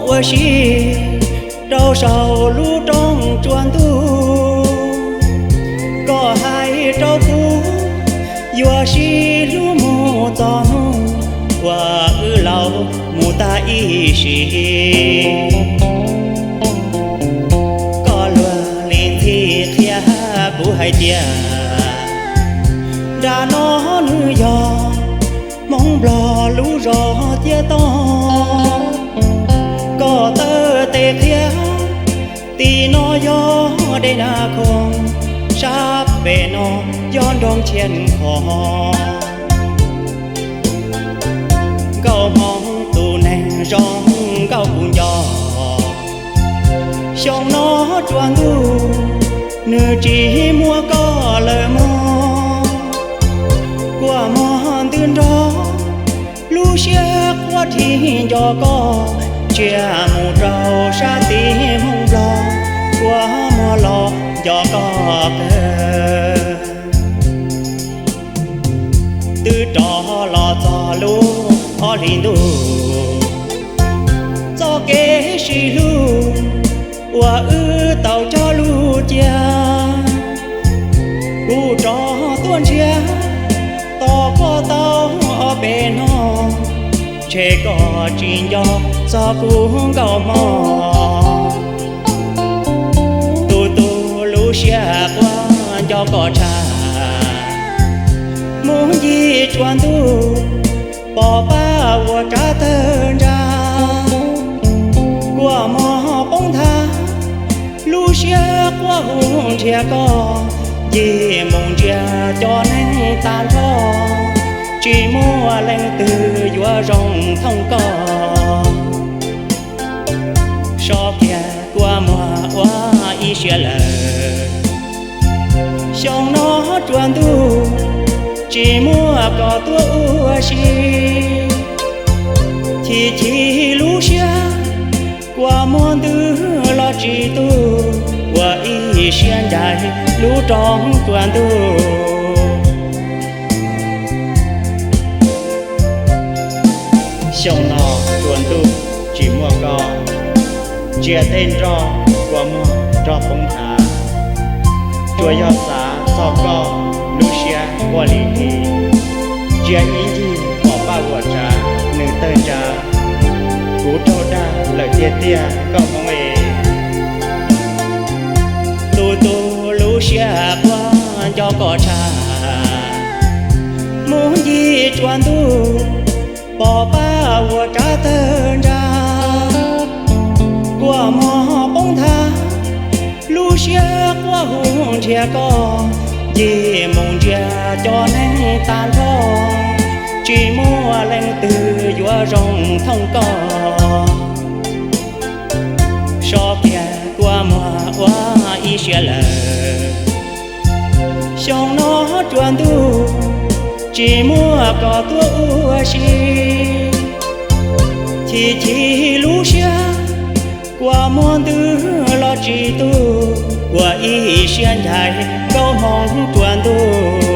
Ua si rau saum lub roob tsuas ntuj, koj hais rau kuv yuav sib hlub mus txog hnub uas wb laus mus tag ib sim. Koj luag li ntxhi qhia kuv hais tias nram no nws yog Hmoob Nplog lub zos tiaj toj. Koj taw tes qhia tim no yog dej Naj Khoom, sab pem no yog nroog Tshiab Khov. Nkauj Hmoob tus neeg zoo nkauj kuv nco, xyoo no tsuas ntuj nws tsis muaj koj lawm mog. Kua muag ntws nrog lub siab quaj rhib nco koj, ntsia mus rau sab tim Hmoob Nplog, kua muag los nco koj kawg. Twb rov los txog lub ob hlis ntuj, txoj kev sib hlub uas wb tau cog lus cia, kuv rov tuaj nrhiav tos koj tau ob peb hnub, ntshe koj tsis nco txog kuv nkauj hmoob. Tus tus lub siab quaj nco koj tshaj, mus ncig tsuas ntuj, pom pab uas tsav tawg ntsa, kua muag poob nthav, lub siab quaj hu nrhiav koj, ncig mus ntsia cov neeg tag nrho, tsis muaj leej twg yuav zoo thooj koj. Sov kiag kua muag ua ib siab lawm, xyoo no tsuas ntuj tsis muaj koj tuaj ua si. Chim chim lub siab, kua muag ntws los tsis tu, ua ib siab ncaim lub roob tsuas ntuj. Xyoo no tsuas ntuj tsis muaj koj, ntsia tej nroj kua muag nroj poob nthav, tsuas yog xav txog koj lub siab quaj li li. Ntsia ib ncig pom paj uas tsav nws tawg ntsa, kuv raug dag lawm tiag tiag nkauj hmoob es. Tus tus lub siab quaj nco koj tshaj, mus ncig tsuas ntuj, pom paj uas tsav tawg ntsa, kua muag poob nthav, lub siab quaj hu nrhiav koj, ncig mus ntsia cov neeg tag nrho, tsis muaj leej twg yuav zoo thooj koj. Sov kiag kua muag ua ib siab lawm, xyoo no tsuas ntuj tsis muaj koj tuaj ua si. Chim chim lub siab, kua muag ntws los tsis tu, ua ib siab ncaim nkauj hmoob tsuas ntuj.